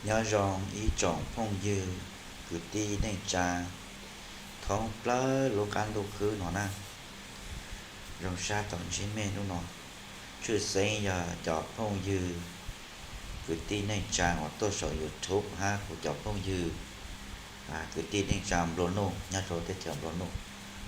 Nyob zoo ib tsoom phooj ywg kwv tij neej tsa thoob plaws lub qab ntuj khwb no na. Zoo sab tau ntsib mej hnub no. Tshwj xeeb yog cov phooj ywg kwv tij neej tsa uas tuaj saum YouTube hab kuv cov phooj ywg kwv tij neej tsa nplua nuj nyob rau teb chaws nplua nuj.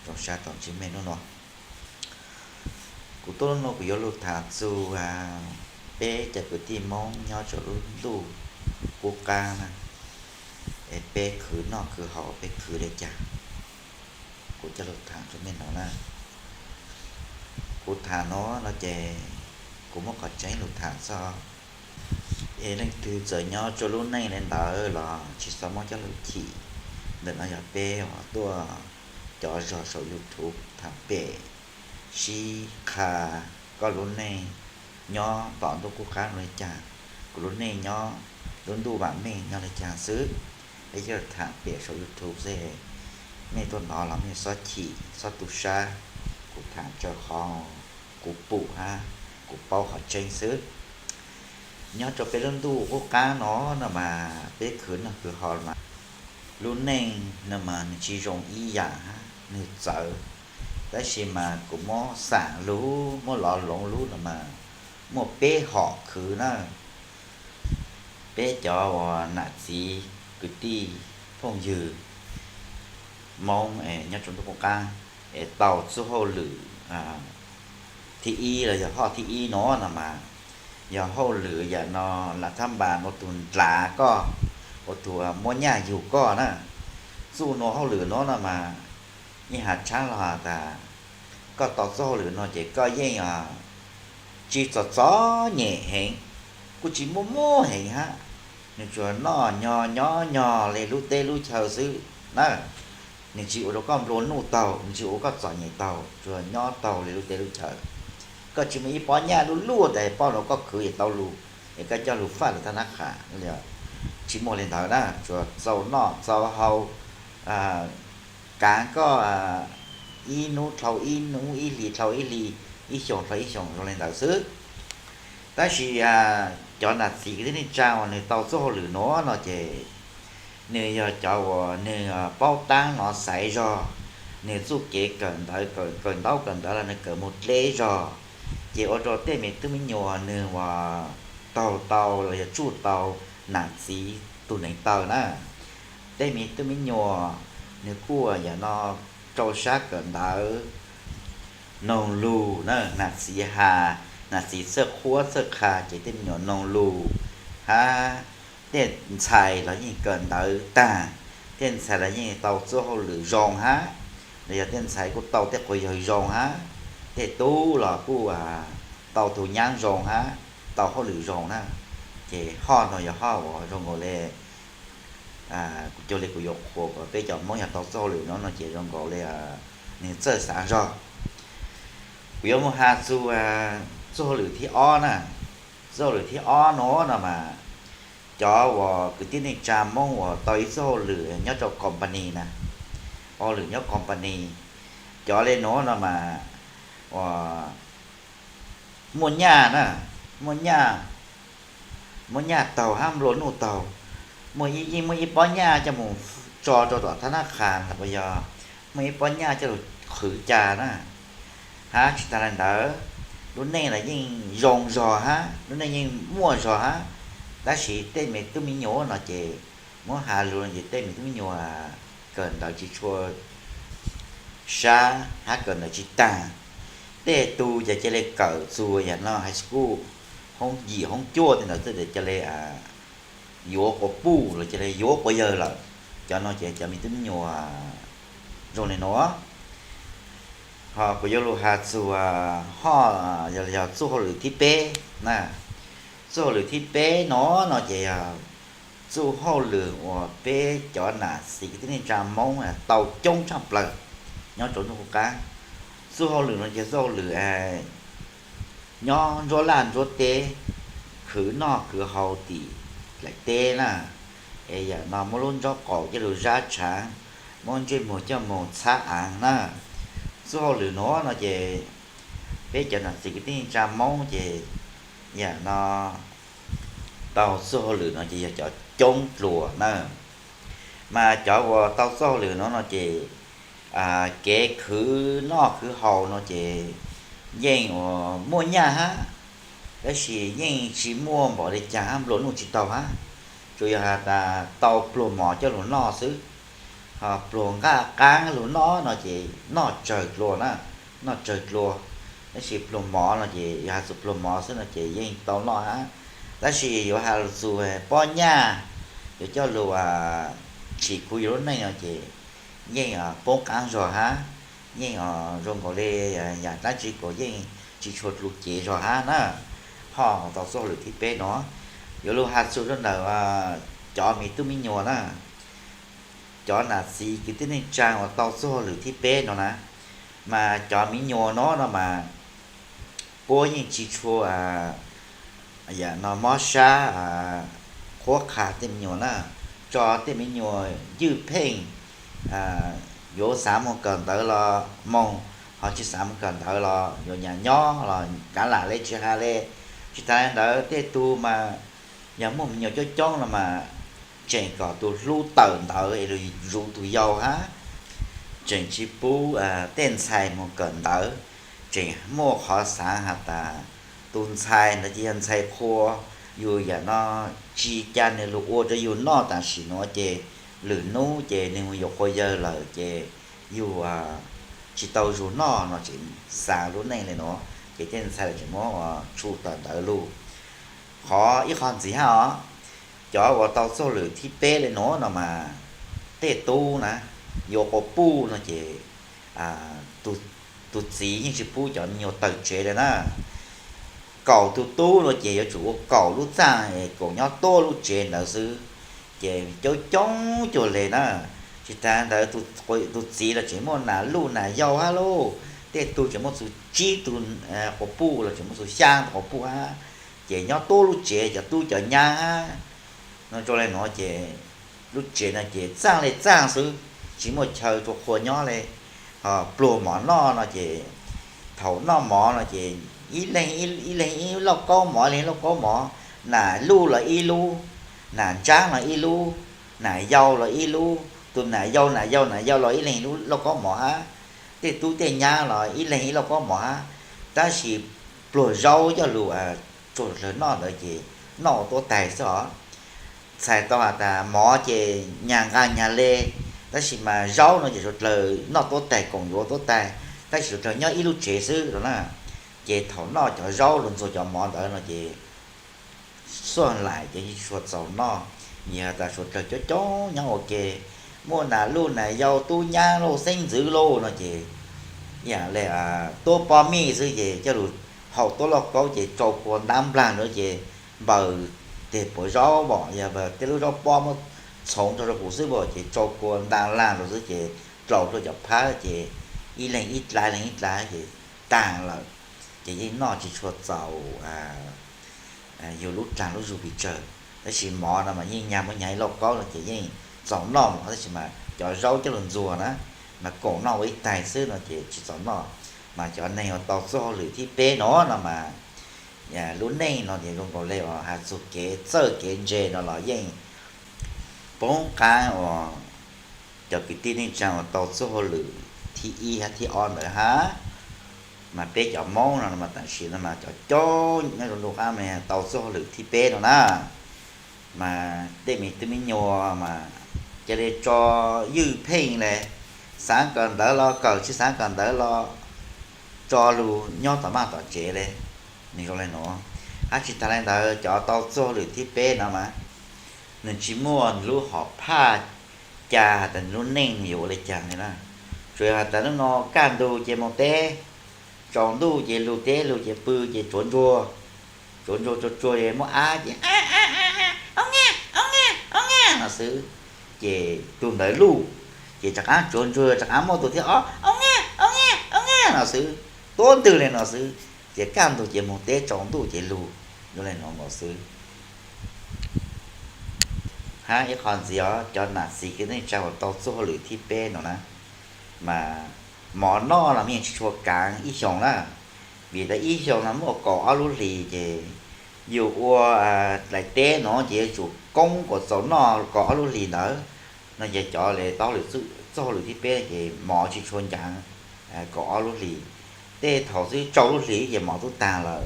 Zoo sab tau ntsib mej hnub no. Kuv tuaj hnub no kuv yuav lug tham txug peb cov kwv tij Moob nyob rau lub ntuj qub qab na, es peb khwv noj khwv haus peb khwv le caag. Kuv coj lug tham rua mej hnov na. Kuv tham no no ces kuv muab qhov tseeb lug tham xwb. Es leej twg txawm nyob rua lub neej le ntawd los tsi txhob muab coj lug chim. Ntawm no yog peb uas tuaj cov zog saum YouTube tham pem sib qha koj lub neej nyob tom ntuj qub qab le caag, kuv lub neej nyob lub ntuj vam meej nyob le caag xwb. Peb coj tham pem saum YouTube xwb, mej tuaj hnov los mej txhob chim txhob tu sab. Kuv tham raws qhov kuv pum hab kuv paub qhov tseeb xwb. Nyob rau peb lub ntuj qub qab no no mas peb khwv noj khwv haus mas lub neej no mas nwg tsi zoo ib yam hab nwg txawv. Tab sis mas kuv muab xam lug muab lov loov lub no mas muaj peb hom khwv na. Peb cov uas nam txiv kwv tij phooj ywg Moob es nyob rau ntuj qub qab es tau txuj hauj lwm thib ib los yog hom thib ib no no mas yog hauj lwm yam no lam thab npas ua tug ndlav koj, ua tug muab nyaj yug koj na. Txuj nuav hauj lwm nuav no mas yeej has tshab los has tas koj tau txuj hauj lwm no ces koj yeej tsi txom txom nyem heev, kuj tsi muaj muaj heev hab. Nwg tsuas noj nyog nyob nyog le lub teb lub chaw xwb na. Nwg tsi ua rau koj nplua nuj taug, nwg tsi ua koj txom nyem taug, tsuas nyob taug le lub teb lub chaw. Koj tsi muaj ib pob nyaj luj luj tas poj nuav koj khwv es tau lug es koj coj lug faj lug thab nab qhas, tsi muaj le ntawd na. Tsuas txaus noj txaus haus, kaav koj ib nub dlhau ib nub, ib hlis dlhau ib hlis, ib xyoos dlhau ib xyoos zoo le ntawd xwb. Tab sis cov nam txiv kwv tij neej tsa uas nwg tau txuj hauj lwm nuav no ces nwg yog cov uas nwg paub taab nov xaiv zog, nwg txuj kev kawm ntawv kawm ntaub kawm ntawv los nwg kawm moog dleb zog, ces ua rau tej me tub me nyuam nwg uas taug tau los yog tsuj tau nam txiv tug neev taw na. Tej me tub me nyuam nwg kuj yam no rau sab kawm ntawv, noog lug na, nam txiv has, nam txiv txhawj qhuab txhawj qha ces tej me nyuam noog lug hab. Tej ntxhais los yeej kawm ntawv taag, tej ntxhais los yeej tau txuj hauj lwm zoo hab, los yog tej ntxhais kuj tau tej quas yawg zoo hab, tej tub los kuj tau tug nyaab zoo hab, tau hauj lwm zoo na. Ces hoj no yog hoj uas zoo nkaus le, kuv cuag li kuv yuav qhuas kom peb cov Moob yog tau txuj hauj lwm no no ces zoo nkaus le nwg txawj xaav zog. Kuv yuav moog has txug txuj hauj lwm thib ob na. Txuj hauj lwm thib ob no no mas cov uas kwv tij neej tsa Moob uas tau ib txuj hauj lwm nyob rau company na, hauj lwm nyob company, cov le nuav no mas uas muaj nyaj na, muaj nyaj, muaj nyaj taug hab nplua nuj taug. Muaj ib, yeej muaj ib pob nyaj coj moog tso rau tom thab nab qhas los yog muaj ib pob nyaj coj lug qhwv ca na. Hab tsi taag le ntawd, lub neej los yeej zoo zog hab, lub neej yeej muaj zog hab. Tab sis tej me tub me nyuam no ces muab has lug no ces tej me tub me nyuam kawm ntawv tsi tshua sab hab kawm ntawv tsi taag. Tej tug ces ca le kawm txug yam no high school, hoob yim hoob cuaj tej ntawd xwb ces ca le yuav quas puj los ca le yuav quas yawg lawm. Cov no ces cov me tub me nyuam zoo le nuav. Ho kuv yuav lug has txug hoj, yog txuj hauj lwm thib peb na. Txuj hauj lwm thib peb no no ces yog txuj hauj lwm uas peb cov nam txiv kwv tij neej tsa Moob tau coob tshaj plaws nyob rau ntuj qub qab. Txuj hauj lwm no ces txuj hauj lwm nyob ntsuab laj ntsuab teb, khwv noj khwv haus tim daim teb na. Es yam no muab lub ntsaub qaum coj lug zab tshaav, muab ntsej muag coj moog txhab aav na. Txuj hauj lwm nuav no ces peb cov nam txiv kwv tij neej tsa Moob ces yam no tau txuj hauj lwm no ces yog cov coob dlua na. Mas cov uas tau txuj hauj lwm no no ces kev khwv noj khwv haus no ces yeej uas muaj nyaj hab, tab sis yeej tsis muaj npaum li cas hab, nplua nuj tsis tau hab. Tsuas yog has tas tau pluag mov coj lug noj xwb. Ho pluag nqaj qaab lug noj no ces noj tsawg dlua na, noj tsawg dlua. Tab sis pluag mov no ces yog has txug pluag mov xwb no ces yeej tau noj hab. Tab sis yuav has txug pob nyaj yuav coj lug tsim kuv yug lub neej no ces yeej poob qaab zog hab. Yeej zoo nkaus li yam dlaab tsi kuas yeej tsis tshua dlua cev zog hab na. Ho tau txuj hauj lwm thib peb no yuav lug has txug rua ntawm cov miv tub miv nyuas na, cov nam txiv kwv tij neej tsaa uas tau txuj hauj lwm thib peb no na. Mas cov miv nyuas no no mas puab yeej tsis tshua yam no mob sab qhuab qha tej miv nyuas na, tso tej miv nyuas ywj pheej, yuav xaav moog kawm ntawv los moog, ho tsis xaav moog kawm ntawv los yuav nyam nyob los kaav lam le tsis has le. Tsis tas le ntawd tej tug mas yog muaj miv nyuas coob coob no mas tseem kom tug hlub tawm ntawv es lug zuv tug yau hab, tseem tsis pub tej ntxhais moog kawm ntawv, tseem muaj qhov xaav has tas tug ntxhais ntawd ces yog ntxhais qhua, yug yam no tsis ca nwg lug ua rua yug noj tam sim nuav ces lwm nub ces nwg yuav qhua yawg lawm ces yug tsis tau zug noj no tseem xaav lub neej le nuav, ces tej ntxhais lawm tseem muab tshu tawm ntawv lug. Qhov ib qho ntxiv hab os, cov uas tau txuj lwm thib peb le nuav no mas tej tub na yuav quas puj no ces tug txiv yeej tsis pub cov miv nyuas tawm tsev le na. Kaum tug tub no ces yuav tsum ua kaum lub txaj es koom nyob tuab lub tsev ntawd xwb, ces coob coob cuag le na. Tsis tas ntawd tug txiv los tseem muaj nam luj nam yau hab lauj, tej tug tseem muaj txug tsib tug quas puj los tseem muaj txug xyaa tug quas puj hab, ces nyob tuab lub tsev cov tub cov nyab hab. No zoo le nuav ces lub tsev no ces txaaj le txaaj xwb, tsis muaj chaw rua qhua nyob le. Ho pluag mov noj no ces thaum noj mov no ces ib leeg ib leeg ib lauj kaub mov, ib leeg ib lauj kaub mov, nam luj los ib lub, nam ntsaab los ib lub, nam yau los ib lub, tus nam yau nam yau nam yau los ib leeg ib lauj kaub mov hab, tej tub tej nyab los ib leeg ib lauj kaub mov hab. Tab sis pluag zaub coj lug rua dlawg noj ntawd ces noj ua tuab taig xwb os. Txhais tau has tas mov ces nyag nqaa nyag le, tab sis mas zaub no ces suav dlawg noj tuab taig koom yuav tuab taig, tab sis suav dlawg nyob ib lub tsev xwb no na. Ces thaum noj cov zaub lug ntxuag cov mov ntawd no ces xuaj laim ces yeej tsis tshua txaus noj. Yog has tas suav dlawg coob coob nyob ua ke, muaj nam luj nam yau tub nyab lauj xeeb ntxwv lauj no ces ib yam le tuab pob mij xwb ces coj lug haus tuab lauj kaub ces tsau kua ntab nplaag lawm ces npaws teg puas zaub pom yog tej lub zaub pob muab txhoov rau rau kuv xwb pom ces tsau kua ntab nplaag lawm xwb ces dlaus rua cov phab ces ib leeg ib dlai leeg ib dlai ces taag lawm, ces yeej noj tsis tshua txaus yug lub dlaag lub zug pes tsawg. Tab sis mov no mas yeej nyag muab nyag ib lauj kaub no ces yeej txaus noj mov, tab sis mas cov zaub coj lug ntxuag na mas koom noj ua ib taig xwb no ces tsis txaus noj. Mas cov neeg uas tau txuj hauj lwm thib peb no no mas lub neej no ces zoo nkaus le uas has txug kev txawj kev ntse no los yeej poob qaab uas cov kwv tij neej tsaa uas tau txuj hauj lwm thib ib hab thib ob ntawd hab. Mas peb cov Moob no mas tam sim no mas cov coob nyob zoo ntuj qaab mas tau txuj hauj lwm thib peb no na. Mas tej me tub me nyuam mas ca le tso ywj pheej le, xaav kawm ntawv los kawm, tsis xaav kawm ntawv los tso lug nyob tom maj tom tsev le. Nws zoo le nuav. Hab tsis tas le ntawd cov tau txuj hauj lwm thib peb no mas nws tsis muaj nws lub hom phaj ca has tas nws lub neej nws yuav ua le caag le na. Tsuas yog has tas nub no kaj ntug ces moog teb, tsaus ntuj ces lug teb lug ces pw ces tsuav ntsuag, tsuav ntsuag tsuag tsuag es muaj ab ces no xwb. Ces tug ntawd luj, ces rov qaab tsuav ntsuag rov qaab muaj tug thib ob no xwb, tuab ntwg le no xwb. Ces kaj ntug ces moog teb, tsaus ntuj ces lug, yuav le nuav nkaus xwb. Hab ib qho ntxiv os, cov nam txiv kwv tij neej tsaa uas tau txuj hauj lwm thib peb no na, mas mov noj los mas yeej tsis tshua kaav ib xyoos na, vim tas ib xyoos no muaj kaum ob lub hlis ces Yus ua daim teb no ces yuav tsum koob kom txaus noj kaum ob lub hlis ntawd no ces cov le tau txoj hauj lwm thib peb ces mov tsis tshua ncav kaum ob lub hlis. Tej thaum twb rau lub hlis ces mov twb tag lawm,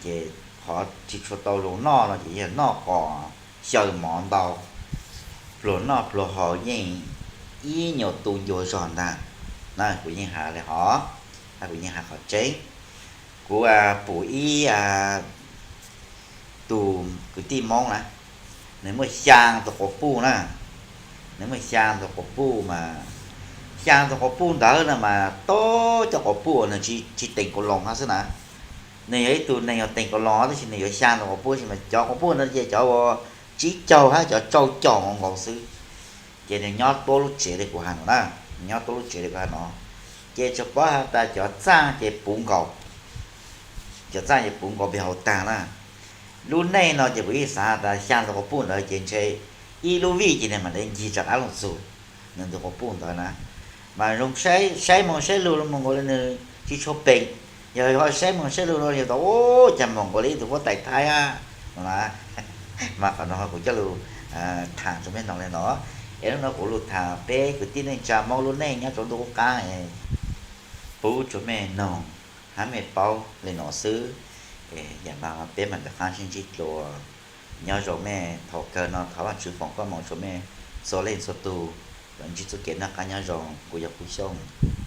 ces qhov tsis tshua tau zoo noj no ces yog noj qos xyaw mov ntau, pluas noj pluas haus yeej ib nyuag tu ncua zog ntag na. Kuv yeej has li hov, kuv yeej has qhov tseeb. Kuv pum ib tug kwv tij Hmoob na, nws muaj xyaa tus quas puj na, nws muaj xyaa tus quas puj mas, xyaa tus quas puj ntawd no mas tau cov quas puj uas nws tsis teem kaus loos hab xwb na. Nws yog ib tug neeg yog teem kaus loos tab sis nws yuav xyaa tus quas puj tab sis mas cov quas puj ntawd ces cov uas tsib caug hab cov rau caum nkaus xwb. Ces nws nyob tuab lub tsev li kuv has no na, nws nyob tuab lub tsev li kuv has no, ces tsuas paub has tas cov txaaj ces puv nkaus, cov txaaj ces puv nkaus peg hauv taag na. Lub neej no ces kuv yeej xav has tas xyaa tus quas puj ntawd ces ntshe ib lub vij ces nws mam li ncig rov qab lug txug nws tus quas puj ntawd na. Mas zoo saib moog saib lug moog nkaus li nws tsis tshua peem, yog ho saib moog saib lug no yog tas ua cas moog nkaus li ib tug huab tais Thaib hab no na. Mas qhov no kuv coj lug thaam rua mej noog li no. Es lub no kuv lug thaam peb kwv tij neej tsa Moob lub neej nyob rua ntuj qub qaab pub rua mej noog hab mej paub li no xwb. Yam no peb mam rov qaab sib ntsib dlua. Nyob zoo mej, thaum kawg no thov Vaajtswv foom koob moov rua mej txhua leej txhua tug, ntsib txuj kev noj qaab nyob zoo. Kuv yog Kub Xyooj.